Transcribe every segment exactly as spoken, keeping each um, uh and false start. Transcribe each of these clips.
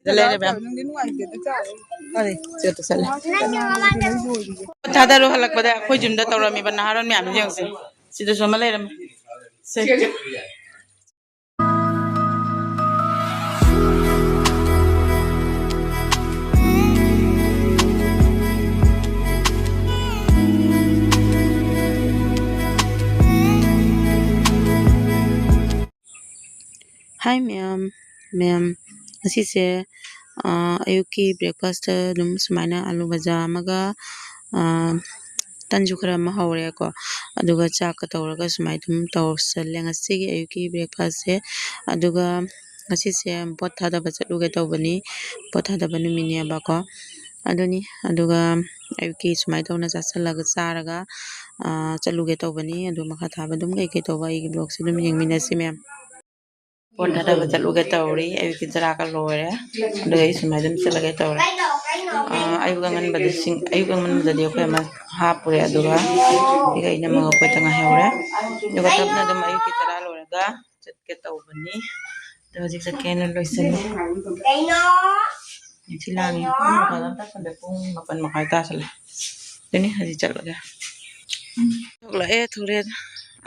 ꯁꯤꯗ ꯂꯩꯔꯦ, ꯃꯌꯥꯝ꯫ ꯅꯨꯡꯗꯤ ꯅꯨꯡꯉꯥꯏꯇꯦ, ꯑꯗꯨ ꯆꯥꯔꯦ꯫ ꯐꯔꯦ, ꯁꯤꯗ ꯆꯠꯂꯦ꯫ ꯅꯪ ꯅꯃꯥ ꯊꯥꯗꯔꯨ ꯍꯜꯂꯛꯄꯗ ꯑꯩꯈꯣꯏ ꯌꯨꯝꯗ ꯇꯧꯔꯝꯃꯤꯕ ꯅꯍꯥꯔꯣꯜ ꯃꯌꯥꯝꯁꯦ ꯌꯦꯡꯁꯤ꯫ ꯁꯤꯗꯁꯨ ꯑꯃ ꯂꯩꯔꯝꯃꯤ꯫ ꯁꯦ꯫ ꯍꯥꯏ ꯃꯌꯥꯝ, ꯃꯌꯥꯝ, ꯉꯁꯤꯁꯦ, ꯑꯥ, ꯑꯌꯨꯛꯀꯤ breakfast ꯑꯗꯨꯝ ꯁꯨꯃꯥꯏꯅ ꯑꯂꯨ ꯚꯖꯥ ꯑꯃꯒ, ꯑꯥ, ꯇꯟꯁꯨ ꯈꯔ ꯑꯃ ꯍꯧꯔꯦꯀꯣ, ꯑꯗꯨꯒ ꯆꯥꯛꯀ ꯇꯧꯔꯒ ꯁꯨꯃꯥꯏꯅ ꯑꯗꯨꯝ ꯇꯧꯁꯜꯂꯦ ꯉꯁꯤꯒꯤ ꯑꯌꯨꯛꯀꯤ breakfastꯁꯦ꯫ ꯑꯗꯨꯒ ꯉꯁꯤꯁꯦ ꯚꯣꯠ ꯊꯥꯗꯕ ꯆꯠꯂꯨꯒꯦ ꯇꯧꯕꯅꯤ, ꯚꯣꯠ ꯊꯥꯗꯕ ꯅꯨꯃꯤꯠꯅꯦꯕꯀꯣ꯫ ꯑꯗꯨꯅꯤ, ꯑꯗꯨꯒ ꯑꯌꯨꯛꯀꯤ ꯁꯨꯃꯥꯏꯅ ꯇꯧꯅ ꯆꯥꯁꯜꯂꯒ, ꯆꯥꯔꯒ, ꯑꯥ, ꯆꯠꯂꯨꯒꯦ ꯇꯧꯕꯅꯤ꯫ ꯑꯗꯨ ꯃꯈꯥ ꯇꯥꯕ ꯑꯗꯨꯝ ꯀꯩꯀꯩ ꯇꯧꯕ ꯑꯩꯒꯤ vlogꯁꯦ ꯑꯗꯨꯝ ꯌꯦꯡꯃꯤꯟꯅꯁꯤ ꯃꯌꯥꯝ꯫ ꯚꯣꯠ ꯊꯥꯗꯕ ꯆꯠꯂꯨꯒꯦ ꯇꯧꯔꯤ꯫ ꯑꯌꯨꯛꯀꯤ ꯆꯔꯥꯒ ꯂꯣꯏꯔꯦ꯫ ꯑꯗꯨꯒ ꯑꯩ ꯁꯨꯃꯥꯏꯅ ꯑꯗꯨꯝ ꯆꯠꯂꯒꯦ ꯇꯧꯔꯦ꯫ ꯑꯥ, ꯑꯌꯨꯛ ꯑꯉꯟꯕꯗ ꯁꯤꯡ-, ꯑꯌꯨꯛ ꯑꯉꯟꯕꯗꯗꯤ ꯑꯩꯈꯣꯏ ꯑꯃ ꯍꯥꯞꯄꯨꯔꯦ꯫ ꯑꯗꯨꯒ ꯁꯤꯒ ꯏꯅꯝꯃꯒ ꯑꯩꯈꯣꯏꯇ ꯉꯥꯏꯍꯧꯔꯦ꯫ ꯑꯗꯨꯒ ꯇꯞꯅ ꯑꯗꯨꯝ ꯑꯌꯨꯛꯀꯤ ꯆꯔꯥ ꯂꯣꯏꯔꯒ ꯆꯠꯀꯦ ꯇꯧꯕꯅꯤ꯫ ꯑꯗꯣ ꯍꯧꯖꯤꯛ ꯆꯠꯀꯦꯅ ꯂꯣꯏꯁꯤꯜꯂꯤ꯫ ꯌꯥꯝ ꯊꯤ ꯂꯥꯡꯉꯤ꯫ ꯄꯨꯡ ꯃꯥꯄꯜ ꯑꯃ ꯇꯥꯁꯜꯂꯦ꯫ ꯄꯨꯡ ꯃꯥꯄꯜ ꯃꯈꯥꯏ ꯇꯥꯁꯜꯂꯦ꯫ ꯑꯗꯨꯅꯤ ꯍꯧꯖꯤꯛ ꯆꯠꯂꯒꯦ꯫ ꯊꯣꯛꯂꯛꯑꯦ, ꯊꯣꯛꯂꯛꯑꯦ꯫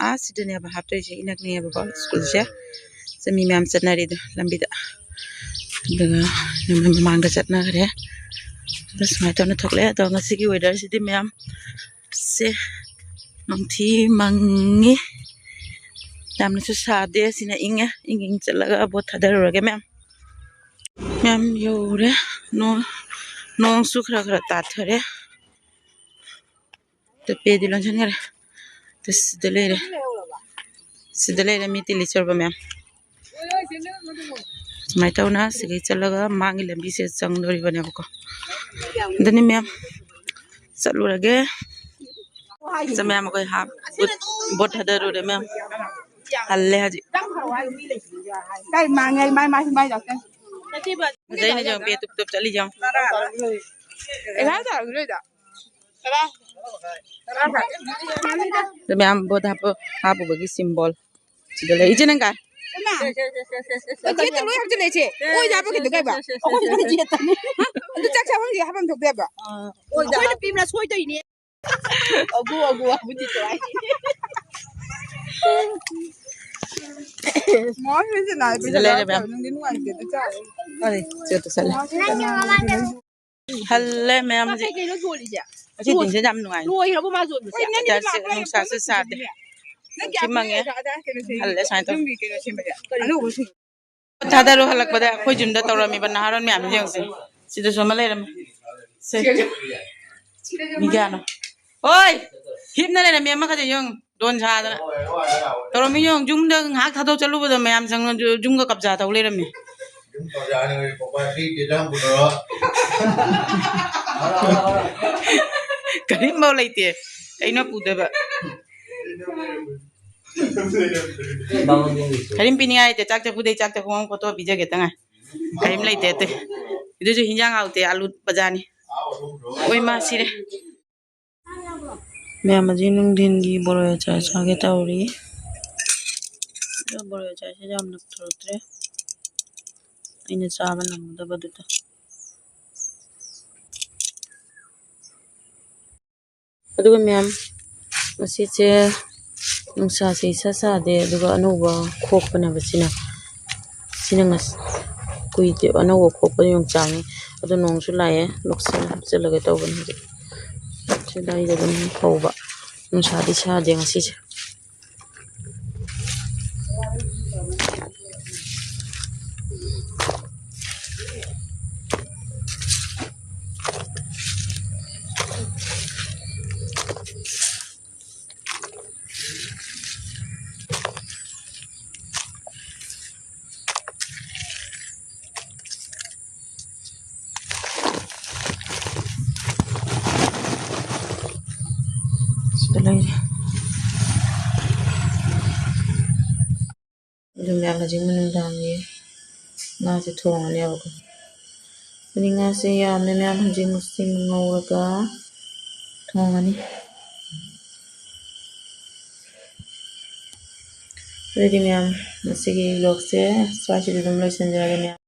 ꯑꯥ, ꯁꯤꯗꯅꯦꯕ ꯍꯥꯞꯇꯣꯏꯁꯦ, ꯏꯅꯛꯅꯩꯌꯦꯕꯀꯣ ꯁ꯭ꯀꯨꯜꯁꯦ꯫ ꯁꯤ ꯃꯤ ꯃꯌꯥꯝ ꯆꯠꯅꯔꯤꯗꯣ ꯂꯝꯕꯤꯗ꯫ ꯑꯗꯨꯒ ꯃꯃꯥꯡꯗ ꯆꯠꯅꯈ꯭ꯔꯦ꯫ ꯑꯗꯣ ꯁꯨꯃꯥꯏꯅ ꯇꯧꯅ ꯊꯣꯛꯂꯛꯑꯦ꯫ ꯑꯗꯣ ꯉꯁꯤꯒꯤ weatherꯁꯤꯗꯤ ꯃꯌꯥꯝ ꯁꯦ ꯅꯨꯡꯊꯤ ꯃꯪꯉꯤ꯫ ꯌꯥꯝꯅꯁꯨ ꯁꯥꯗꯦ꯫ ꯁꯤꯅ ꯏꯪꯉꯦ꯫ ꯏꯪ ꯏꯪ ꯆꯠꯂꯒ ꯚꯣꯠ ꯊꯥꯗꯔꯨꯔꯒꯦ ꯃꯌꯥꯝ꯫ ꯃꯌꯥꯝ ꯌꯧꯔꯦ꯫ ꯅꯣꯡ, ꯅꯣꯡꯁꯨ ꯈꯔ ꯈꯔ ꯇꯥꯊꯔꯦ꯫ ꯇꯨꯄꯤꯗꯤ ꯂꯣꯟꯁꯤꯟꯈꯔꯦ꯫ ꯇꯨ ꯁꯤꯗ ꯂꯩꯔꯦ꯫ ꯁꯤꯗ ꯂꯩꯔꯦ ꯃꯤ ꯇꯤꯂꯤ ꯆꯣꯔꯕ ꯃꯌꯥꯝ꯫ ꯁꯨꯃꯥꯏꯅ ꯇꯧꯅ ꯁꯤꯒꯩ ꯆꯠꯂꯒ ꯃꯥꯡꯒꯤ ꯂꯝꯕꯤꯁꯦ ꯆꯪꯗꯣꯔꯤꯕꯅꯦꯕꯀꯣ꯫ ꯑꯗꯨꯅꯤ ꯃꯌꯥꯝ, ꯆꯠꯂꯨꯔꯒꯦ꯫ ꯁꯦ ꯃꯌꯥꯝ, ꯑꯩꯈꯣꯏ ꯍꯥꯞ-, ꯚꯣꯠ, ꯚꯣꯠ ꯊꯥꯗꯔꯨꯔꯦ ꯃꯌꯥꯝ꯫ ꯍꯜꯂꯦ ꯍꯧꯖꯤꯛ꯫ ꯀꯩ ꯃꯥꯡꯉꯦ? ꯃꯥꯏ, ꯃꯥꯏ, ꯃꯥꯏ ꯂꯥꯛꯀꯦ꯫ ꯐꯖꯩꯅꯦ ꯌꯦꯡꯉꯣ, ꯕꯦ ꯇꯨꯞ ꯇꯨꯞ ꯆꯠꯂꯤ ꯌꯦꯡꯉꯣ꯫ ꯑꯦ, ꯀꯥꯏ ꯇꯧꯔꯒꯦ ꯅꯣꯏꯗ? ꯁꯦ ꯃꯌꯥꯝ, ꯚꯣꯠ ꯍꯥꯞꯄ-, ꯍꯥꯞꯄꯨꯕꯒꯤ symbol꯫ ꯁꯤꯗ ꯂꯩ꯫ ꯏꯆꯦ, ꯅꯪ ꯀꯥꯏ? ꯏꯃꯥ, ꯕꯖꯦꯠꯇ ꯂꯣꯏ ꯍꯥꯞꯆꯤꯜꯂꯦ ꯏꯆꯦ꯫ ꯑꯣꯏꯗ ꯍꯥꯞꯄ ꯀꯩꯗꯧꯒꯦ ꯍꯥꯏꯕ? ꯑꯩꯈꯣꯏ ꯕꯖꯦꯠꯇꯅꯤ꯫ ꯍꯥ? ꯑꯗꯨ ꯆꯥꯛ ꯆꯥꯐꯝꯒꯤ ꯍꯥꯞꯐꯝ ꯊꯣꯛꯇꯦ ꯍꯥꯏꯕ? ꯑꯩꯈꯣꯏꯅ ꯄꯤꯕꯅ ꯁꯣꯏꯗꯣꯏꯅꯦ꯫ ꯑꯒꯨ, ꯑꯒꯨ, ꯑꯒꯨ ꯊꯤꯠꯇꯣ ꯍꯥꯏ꯫ ꯃꯣꯏ ꯍꯧꯖꯤꯛ ꯂꯥꯛꯑꯦ, ꯄꯩꯁꯥ ꯁꯤꯗ ꯂꯩꯔꯦ, ꯌꯥꯎꯔꯛꯇꯕ ꯃꯌꯥꯝ꯫ ꯅꯨꯡꯗꯤ ꯅꯨꯡꯉꯥꯏꯇꯦ, ꯑꯗꯨ ꯆꯥꯔꯦ꯫ ꯐꯔꯦ, ꯆꯦꯠꯇ ꯆꯠꯂꯦ꯫ ꯍꯜꯂꯦ ꯃꯌꯥꯝ ꯍꯧꯖꯤꯛ꯫ ꯀꯩ ꯀꯩꯅꯣ ꯌꯣꯜꯂꯤꯁꯦ? ꯉꯁꯤ ꯗꯤꯟꯁꯦ ꯌꯥꯝ ꯅꯨꯡꯉꯥꯏ꯫ ꯂꯣꯏꯈ꯭ꯔꯕꯣ ꯃꯥ ꯌꯣꯟꯕꯁꯦ? ꯍꯣꯏ, ꯅꯪꯒꯤ ꯅꯨꯡꯁꯥꯁꯨ ꯂꯥꯛꯄ ꯁꯥꯗꯦ꯫ ꯌꯥꯝ ꯅꯨꯡꯁꯤꯠꯁꯨ ꯃꯪꯉꯦ꯫ ꯀꯩꯅꯣ ꯁꯦꯝꯕꯁꯦ? ꯍꯜꯂꯦ ꯁꯨꯃꯥꯏꯅ ꯇꯧ꯫ ꯌꯨꯝꯒꯤ ꯀꯩꯅꯣ ꯁꯦꯝꯕꯁꯦ? ꯑꯅꯧꯕ ꯁꯦꯝ- ꯊꯥꯗꯔꯨ ꯍꯜꯂꯛꯄꯗ ꯑꯩꯈꯣꯏ ꯌꯨꯝꯗ ꯇꯧꯔꯝꯃꯤꯕ ꯅꯍꯥꯔꯣꯟ ꯃꯌꯥꯝꯁꯦ ꯌꯦꯡꯉꯨꯁꯦ꯫ ꯁꯤꯗꯁꯨ ꯑꯃ ꯂꯩꯔꯝꯃꯦ꯫ ꯁꯦ꯫ ꯃꯤ ꯀꯌꯥꯅꯣ? ꯍꯣꯏ! ꯍꯤꯞꯅ ꯂꯩꯔꯝꯃꯤ ꯑꯃꯈꯛꯇ ꯌꯦꯡꯉꯨ꯫ ꯗꯣꯟ ꯁꯥꯗꯅ꯫ ꯇꯧꯔꯝꯃꯤ ꯌꯦꯡꯉꯨ꯫ ꯌꯨꯝꯗ ꯉꯥꯏꯍꯥꯛ ꯊꯥꯗꯣꯛ ꯆꯠꯂꯨꯕꯗ ꯃꯌꯥꯝ ꯆꯪꯉ ꯌꯨꯝꯒ ꯀꯕꯖꯥ ꯇꯧ ꯂꯩꯔꯝꯃꯤ꯫ ꯌꯨꯝ ꯀꯕꯖꯥꯅ ꯄꯣꯄꯥ ꯁꯤ ꯗꯦꯗꯥꯝ ꯄꯨꯊꯣꯔꯛꯑꯣ꯫ ꯀꯔꯤꯝꯐꯥꯎ ꯂꯩꯇꯦ꯫ ꯑꯩꯅ ꯄꯨꯗꯣꯏꯕ꯫ ꯀꯔꯤꯝ ꯄꯤꯅꯤꯡꯉꯥꯏ ꯂꯩꯇꯦ꯫ ꯆꯥꯛ ꯆꯐꯨꯗꯩ ꯆꯥꯛ ꯆꯐꯨ ꯑꯃ ꯈꯣꯠꯇꯣꯛꯑ ꯄꯤꯖꯒꯦ ꯇꯉꯥꯏ꯫ ꯀꯔꯤꯝ ꯂꯩꯇꯦ ꯑꯇꯩ꯫ ꯑꯗꯨꯁꯨ ꯍꯤꯟꯖꯥꯡ ꯍꯥꯎꯇꯦ꯫ ꯑꯂꯨ ꯕꯖꯥꯔꯅꯤ꯫ ꯑꯣꯏ ꯃꯥ ꯁꯤꯔꯦ꯫ ꯃꯌꯥꯝ ꯍꯧꯖꯤꯛ ꯅꯨꯡꯊꯤꯟꯒꯤ ꯕꯣꯔꯣꯏ ꯑꯆꯥꯔ ꯆꯥꯒꯦ ꯇꯧꯔꯤ꯫ ꯑꯗꯣ ꯕꯣꯔꯣꯏ ꯑꯆꯥꯔꯁꯦ ꯌꯥꯝꯅ ꯄꯨꯊꯣꯔꯛꯇ꯭ꯔꯦ꯫ ꯑꯩꯅ ꯆꯥꯕ ꯅꯪꯒꯗꯕꯗꯨꯗ꯫ ꯑꯗꯨꯒ ꯃꯌꯥꯝ, ꯉꯁꯤꯁꯦ ꯅꯨꯡꯁꯥꯁꯦ ꯏꯁꯥ ꯁꯥꯗꯦ, ꯑꯗꯨꯒ ꯑꯅꯧꯕ ꯈꯣꯛꯄꯅꯦꯕ ꯁꯤꯅ꯫ ꯁꯤꯅ ꯉꯁ-, ꯀꯨꯏꯗꯦ, ꯑꯅꯧꯕ ꯈꯣꯛꯄ ꯌꯣꯡꯆꯥꯛꯅꯤ꯫ ꯑꯗꯣ ꯅꯣꯡꯁꯨ ꯂꯥꯛꯑꯦ, ꯂꯣꯛꯁꯟ ꯍꯥꯞꯆꯤꯜꯂꯒꯦ ꯇꯧꯕꯅꯤ ꯍꯧꯖꯤꯛ꯫ ꯁꯤꯗ ꯑꯩꯗꯤ ꯑꯗꯨꯝ ꯐꯧꯕ꯫ ꯅꯨꯡꯁꯥꯗꯤ ꯁꯥꯗꯦ ꯉꯁꯤꯁꯦ꯫ ꯁꯤꯗ ꯂꯩꯔꯦ꯫ ꯑꯗꯨ ꯃꯌꯥꯝ ꯍꯧꯖꯤꯛ ꯅꯨꯡꯗꯥꯡꯒꯤ ꯉꯥꯁꯦ ꯊꯣꯡꯉꯅꯦꯕꯀꯣ꯫ ꯑꯗꯨꯗꯤ ꯉꯥꯁꯦ ꯌꯥꯝꯃꯦ ꯃꯌꯥꯝ, ꯍꯧꯖꯤꯛ ꯃꯁꯤꯡ ꯉꯧꯔꯒ ꯊꯣꯡꯉꯅꯤ꯫ ꯑꯗꯨꯗꯤ ꯃꯌꯥꯝ, ꯉꯁꯤꯒꯤ vlogꯁꯦ ꯁ꯭ꯋꯥꯏꯁꯤꯗ ꯑꯗꯨꯝ ꯂꯣꯏꯁꯤꯟꯖꯔꯒꯦ ꯃꯌꯥꯝ꯫